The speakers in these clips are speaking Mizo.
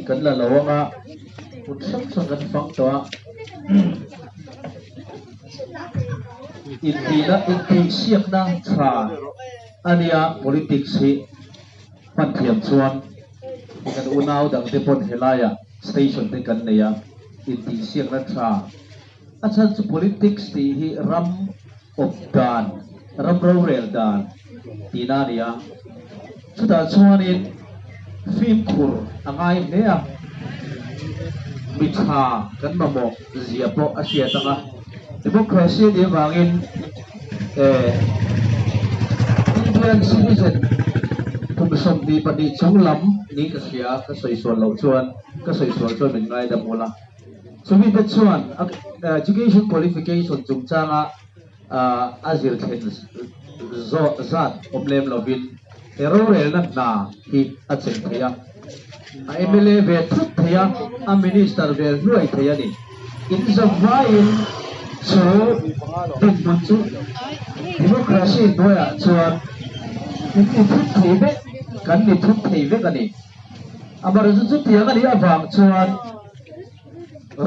kan la lo anga hmun hrang hrang kan fang tawh a. Intihna intihsiakna tha a nia politics hi hman thiam chuan kan unau dangte pawn helaiah station te kan nei a, intihsiakna tha a chhan chu politics tih hi ram awp dan, ram rorel dan tihna a ni a. Chutah chuanin fimkhur a ngai hle a, mi tha kan mamawh zia pawh a hriat ang a. Democracy a nih avangin eh Indian citizen kum 22 chung lam niin ka hria, ka sawi sual loh chuan, ka sawi sual chuan min ngaidam ul a. Chumi te chuan education qualification chungchanga a zir thlen zat awm lem lovin he rorelna hna hi a cheng thei a, a mla ve thut thei a, a minister ve hluai thei a ni. Inzavaiin chu dinhmun chu democracy hnuaiah chuan in ni thut thei vek, kan ni thut thei vek a ni. Amaherawhchu chutiang a nih avang chuan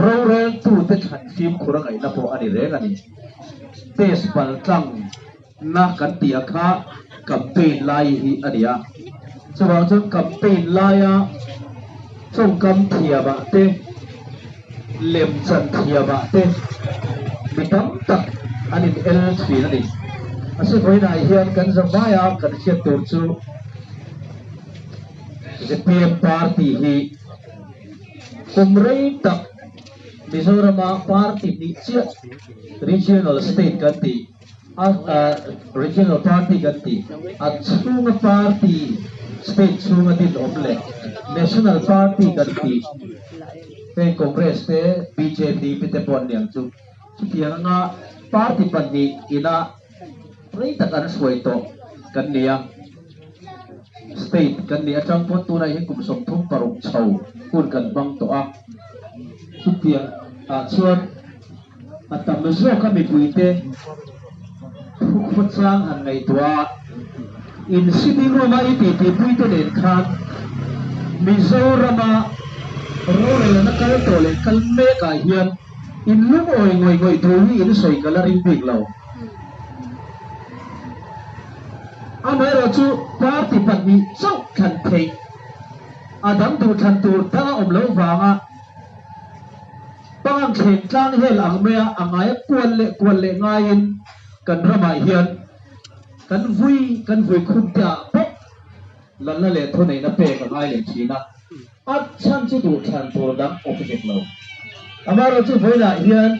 roreltute thlan fimkhur a ngaihna pawh a ni reng a ni. Test bal tlang na kan tih a kha campaign lai hi a ni a. Chuvang chuan campaign laia tawngkam thiamah te, lemchan thiamah te mi tam tak an in el thin a ni. Mahse vawiinah hian kan zavaia kan hriat tur chu Zpm party hi kum rei tak Mizorama party hnih chiah regional state kan tih a regional party kan tih a chhunga party state chhunga din awm leh national party kan tih heng Congress te bjp te pawh an ni ang chu chutiang anga party pahnih ina Rei tak an hruai tawh kan ni a, state kan nih atang pawn tunah hian kum 36 chho hun kan hmang tawh a, chutiang ah chuan a tam zawk a mipuite thukhawchang han ngaihtuah a, in sitting room a i titipuite nen khan Mizorama rorelna kal tawh leh kal mek ah hian in lungawi ngawih ngawih thu hi in sawi ka la ring bik lo. Amaherawh chu party pahnih chauh thlan theih a dang duh thlan tur dang a awm loh vanga pangang thleng tlang hel ang maia a ngaia kual leh kual leh ngaiin kan ramah hian kan vui kan vui khum te ah bawk lalna leh thuneihna pek a ngai leh thin a, a chhan chu duh thlan tur dang awm hek lo. Amaherawh chu vawiinah hian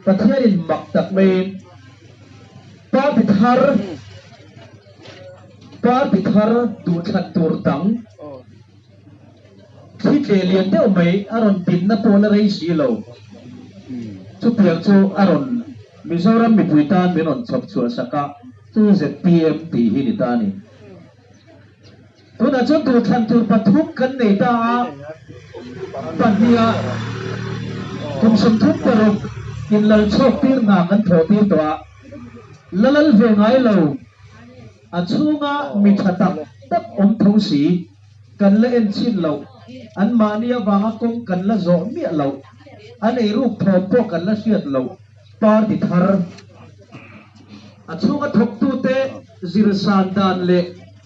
Pathianin mak tak maiin party thar party thar duh thlan tur dang thli tleh lian deuh mai a rawn dinna pawh la rei si lo. Chutiang chu a rawn Mizoram mipui tan min rawn chhawp chhuah sak a, chu zpm tih hi ni ta a ni. Tunah chuan duhthlan tur pathum kan nei ta a, pahniha kum 36 inlal chhuak tir hna kan thawh tir tawh a, la lal ve ngai lo, a chhunga mi tha tak tak awm tho si, kan la en chhin loh, anmahni avanga kawng kan la zawh miah loh, an eiruk thawm pawh kan la hriat loh party thar. A chhunga thawktute zirsan dan leh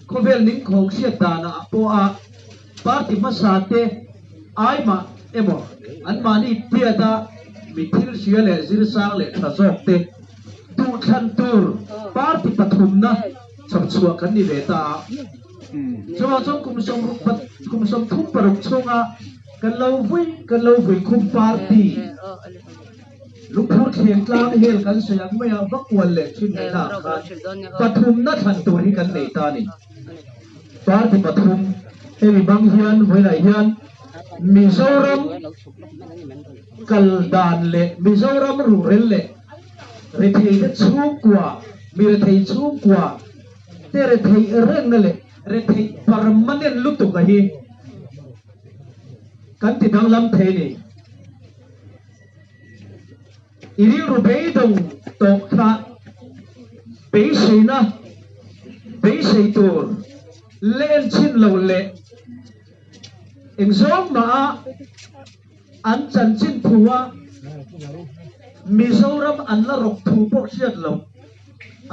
khawvel ningkhawng hriat danah a pawh a, party hmasa te aimah emaw anmahni tiata mi thil hria leh zirsang leh tha zawk te duhthlan tur party pathumna chhawpchhuah kan ni ve ta a. Chuvang chuan kum sawmruk kum 36 chhunga kan lo vui kan lo vui khum party. Lungphur thleng tlang hel kan sawi ang mai a, va kual leh thin mai na ah khan pathumna thlan tur hi kan nei ta a ni. Party pathum hemi bang hian vawiinah hian Mizoram kal dan leh Mizoram ruhrel leh retheite chhungkua, mi rethei chhungkua te rethei rengna leh rethei permanent lutuk a hi kan ti danglam thei a ni. I rilru beidawng tawh kha beiseina beisei tur len chhin lo leh Eng zawng mah a an chanchin thu a Mizoram an la rawk thu pawh hriat loh,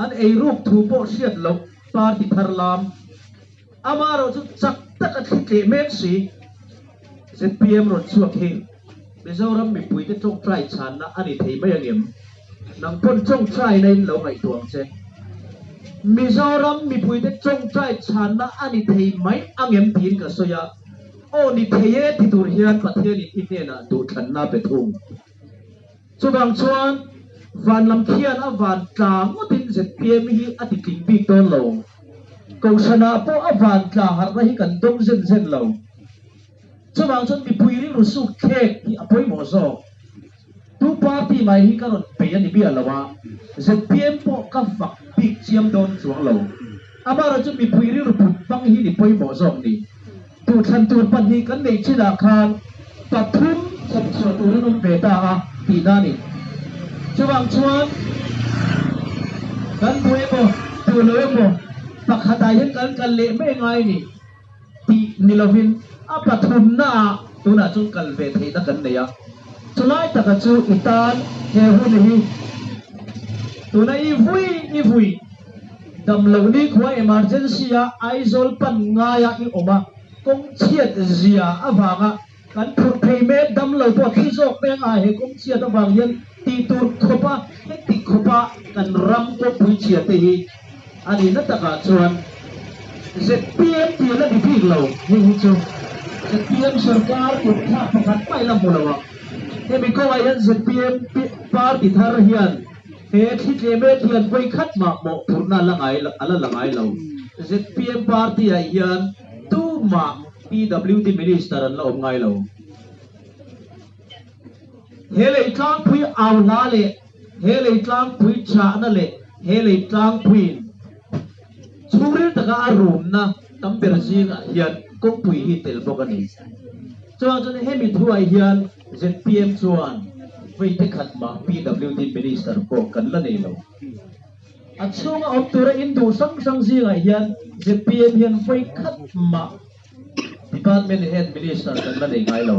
an eiruk thu pawh hriat loh party thar lam amaherawhchu chak tak a thli tleh mek si. Zpm rawn chhuak hi Mizoram mipuite tawngtai chhanna a ni thei mai angem? Nang pawn tawngtaina in lo ngaihtuah ang che. Mizoram mipuite tawngtai chhanna a ni thei mai angem tiin ka sawi a, aw ni thei e ti tur hian Pathianin i hnenah duhthlanna a pe thung. Chuvang chuan van lam khian a van tla ngawtin zpm hi a ti tling bik dawn lo. Kohhranah pawh a van tla harhna hi kan dawng zen zen lo. Chuvang chuan mipui rilru suk thlek hi a pawimawh zawk. Tu party mai hi ka rawn bei a ni miah lo a, zpm pawh ka fak bik chiam dawn chuang lo. Amaherawhchu chu mipui rilru put hmang hi ni pawimawh zawk ni. Duhthlan tur pahnih kan neih chinah khan pathum chhawpchhuah tur an awm ve ta a tihna a ni. Chuvang chuan kan duh emaw duh lo emaw pakhatah hian kan kal leh mai ngai a ni tih ni lovin a pathumnaah tunah chuan kal ve theihna kan nei a. Chulai taka chu i tan he hun hi tuna i vui i vui. Damloh nikhua emergency a Aizawl pan ngaia i awm a, kawng chhiat zia avanga kan phurh phei mek damlo pawh thi zawk mek a, he kawng chhiat avang hian tih tur khawpa heti khawpa kan ram kawngpui chhia te hi a nihna takah chuan zpm tih la ni bik lo, hei hi chu zpm sorkar kut thlak pakhat mai la hmu lo ang, hemi kawngah hian zpm party thar hian He thli tle mek hian vawi khat mah mawhphurhna la ngai a la la ngai lo. Zpm party ah hian tumah PWD Minister an la awm ngai lo. He lei tlangpui au hla leh he lei tlangpui chahna leh he lei tlangpuiin chhungril taka a rumna tam ber zingah hian kawngpui hi tel bawk a ni. Chuvang chuan hemi thuah hian Zpm chuan veite khat mah PWD Minister pawh kan la nei lo. A chhunga awm tura in duh hrang hrang zingah hian zpm hian vawi khat mah Department Head Minister kan la nei ngai lo.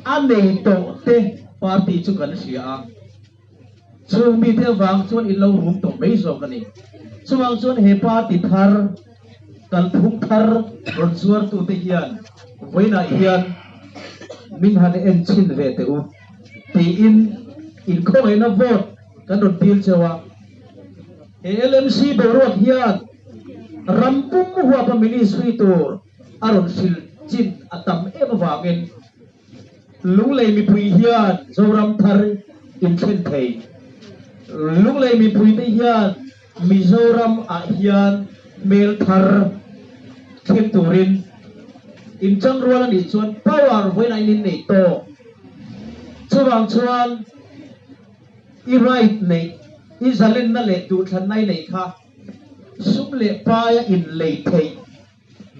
A nei tawh te party chu kan hria a, chung mite avang chuan in lo rum tawh mai zawk a ni. Chuvang chuan he party thar, kalphung thar rawn zuartute hian vawiinah hian min han en chhin ve teh u tiin inkhawngaihna vote kan rawn dil cheu a. He LMC boruak hian ram pum huapa ministry tur a rawn hrilh chin a tam em avangin Lunglei mipui hian Zoram thar inthlen thei. Lunglei mipuite hian Mizoram ah hian hmel thar thleng turin inchang rual a nih chuan power vawiin in innei tawk. Chuvang chuan i right neih, i zalenna leh duhthlanna i neih kha sum leh paia inlei theih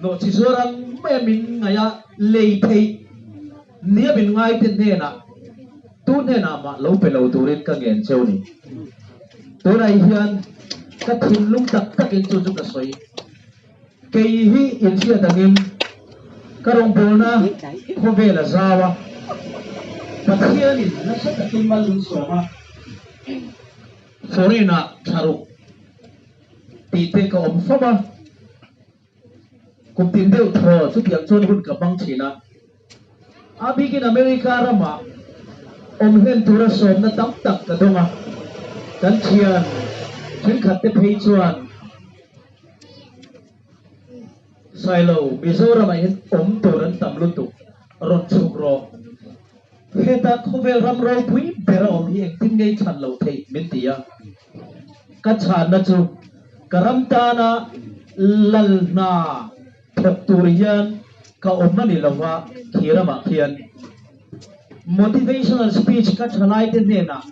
Nawhchi zuar ang maia min ngaih a, lei theih nia min ngaite hnenah tu hnenah mah lo pe lo turin ka ngen cheu ni. Tunah hian ka thinlung tak takin chu chu ka sawi. Kei hi inhriat angin ka rawngbawlna khawvel a zau a, Pathianin nasa takin mal min sawm a, foreign-ah thlaruk tih te ka awm fam a, kum tin deuh thaw chutiang chuan hun ka hmang thin a. A bikin America ramah awm hlen tura sawmna tam tak ka dawng a, kan thian thenkhat te phei chuan Sailo Mizoramah hian awm tur an tam lutuk, rawn chhuk rawh. Heta khawvel ram ropui ber a awm hi engtin ngei chhan loh theih min ti a. Ka chhanna chu ka ram tana lal hna thawk tur hian ka awm a ni lova khi ramah khian motivational speech ka thalaite hnenah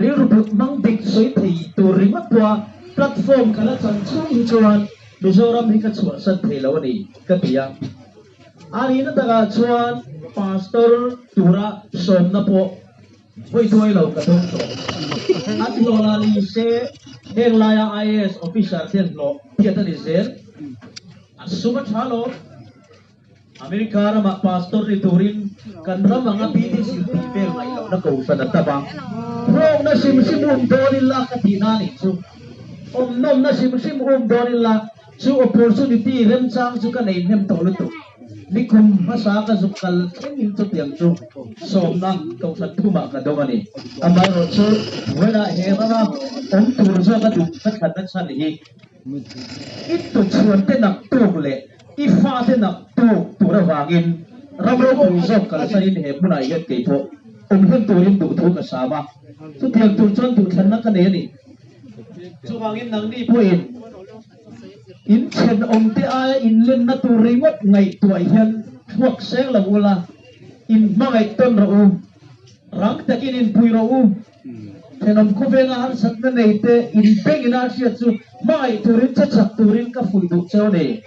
rilru but hmang dik sawi thei tur ringawt pawha platform ka la chan chhung hi chuan Mizoram hi ka chhuahsan thei lo a ni ka ti a. A nihna takah chuan pastor tura sawmna pawh Vawi tuai lo ka dawng tawh. An hlawh lah ni se heng laia IAS officer te hlawh phiat a ni zel. A sum a tha lo. America ramah pastor ni turin kan ram anga BD zir tih vel ngaih lohna kohhran a tam a. Hlawkna hrim hrim um dawn ila ka tihna a nih chu. Awm nawmna hrim hrim um dawn ila chu opportunity remchang chu ka nei hnem tawh lutuk. Nikum hmasa ka zuk kal thlengin chutiang chu sawmna kohhran thumah ka dawng a ni. Amaherawhchu vawiinah he rama awm tur zawka duh ka thlanna chhan hi I tuchhuante nak tuk leh i fate nak tuk tur avangin ram ropui zawk kalsanin he hmunah hian kei pawh awm hlen turin duhthu ka sam a, chutiang tur chuan duhthlanna ka nei a ni. Chuvangin nangni pawhin in thenawmte aia inlenna tur ringawt ngaihtuah hian thluak seng lo ula, in hmangaih tawn rawh u, rang takin inpui rawh u. Thenawm khawvenga harsatna nei te in bengin a hriat chu hmangaih turin che chak turin ka fuih duh cheu a ni.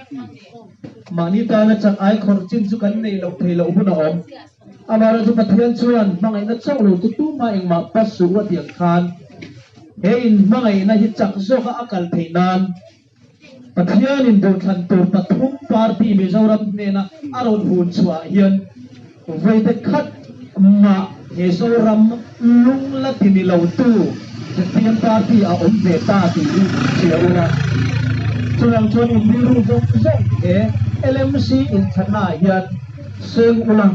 Mahni tana chak ai khawrh chin chu kan nei loh thei loh hun a awm. Amaherawhchu Pathian chuan hmangaihna chauh lo chu tumah engmah pa suh a tih ang khan he in hmangaihna hi chak zawka a kal theih nan Pathianin duhthlan tur pathum party Mizoram hnena a rawn hun chhuah hian vawi khat mah he Zoram lung la ti ni lo tu ZPM party a awm ve ta tih hi hria ula. Chuvang chuan in rilru zawng zawng he LMC inthlanna ah hian seng ula.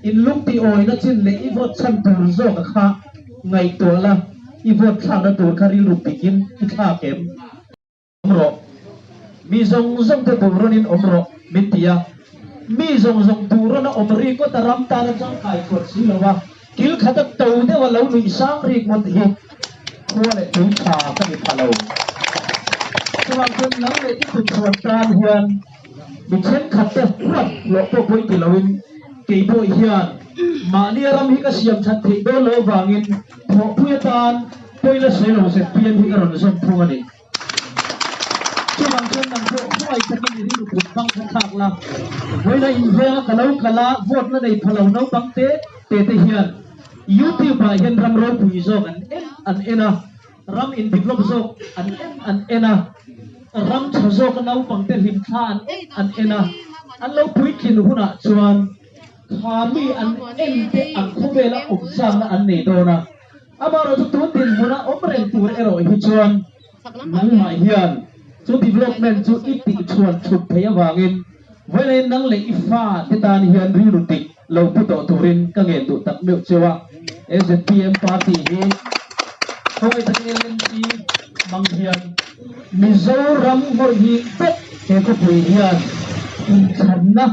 In lung tih awina chin leh i vote chhan tur zawk a kha ngaihtuah la, i vote thlakna tur kha rilru pikin i thlak em? Awm rawh. Mi zawng zawng te duh rawnin awm rawh min ti a. Mi zawng zawng duh rawn a awm rikawt a ram tan a tangkai thuat si lo a, kil khat a to deuh a lo nuih sang rikngawt hi khua leh tui tha ka ni pha lo. Chuvang chuan nang leh i tutchhuan tan hian Mi thenkhat te huat hlawh pawh pawi ti loin kei pawh hian mahni a ram hi ka siam that theih dawn loh avangin thawhpui atan pawi la sawi lo ZPM hi ka rawn zawm thung a ni. Chuvang chuan nang pawh khawngaih takin i rilru put hmang kha thlak la, vawiina invenga ka lo kal a vote la nei pha lo naupang te te te hian YouTube ah hian ram ropui zawk an en an en a, Ram in develop zawk an en an en a, ram tha zawk a naupangte hlim thla an en an en a, an lo puitlin hunah chuan kha mi an en te ang khawvela awm chakna an nei dawn a. Amaherawhchu tun dinhmuna awm reng tur erawh hi chuan nangmah hian chu development chu i tihchhuan chhut theih avangin vawiin nang leh i fa te tan hian rilru dik lo pu tawh turin ka ngen duh tak meuh cheu a, ZPM party hi khawngaih takin LMC hmang hian Mizoram ngawih hi vek he khawpui hian inthlanna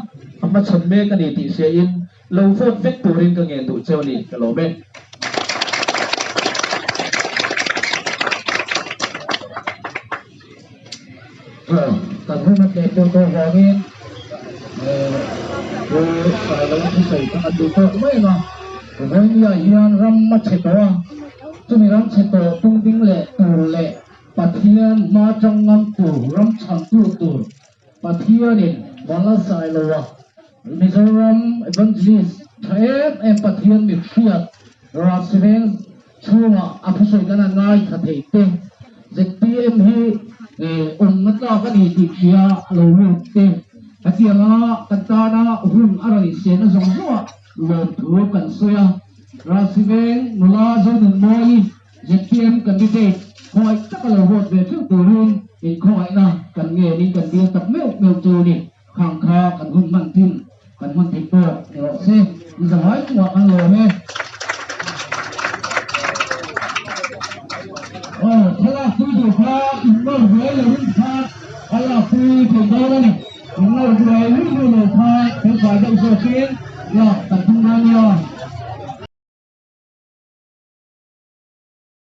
a hmachhawn mek a ni tih hriain lo vote vek turin ka ngen duh cheu a ni, ka lawm e. Kan hun a tleh tur tawh vangin Pu Sailo thusawi kha an duh tawk mai ang a, Vawinia hian ram a chhe tawh a, chumi ram chhe tawh tung ding leh tur leh Pathian hma tang ngam tur ram chhantu tur Pathianin Bala Sailoa Mizoram Evangelist tha em em Pathian mi hriat Rajsiveng chhungah a thusawi kan a ngaithla thei te ZPM hi awmna tlak a ni tih hria a lo lut te hetianga kan tana hun a rawn insiamna zawng zawngah lawmthu kan sawi a. Ralsiveng nula Zonunmawii ZPM candidate khawngaih taka lo vote ve theuh turin inkhawngaihna kan ngenin kan dil tak meuh meuh chu ni. Khang kha kan hun hman thin, kan hman theih tawk ni rawh se. I zavai chungah kan lawm e. Aw, thlalak pui duh kha in nawr buai lo in kha a lak pui theih dawn a ni. In nawr buai luih luih lo kha felfai deuh zawkin lak kan tum dawn nia.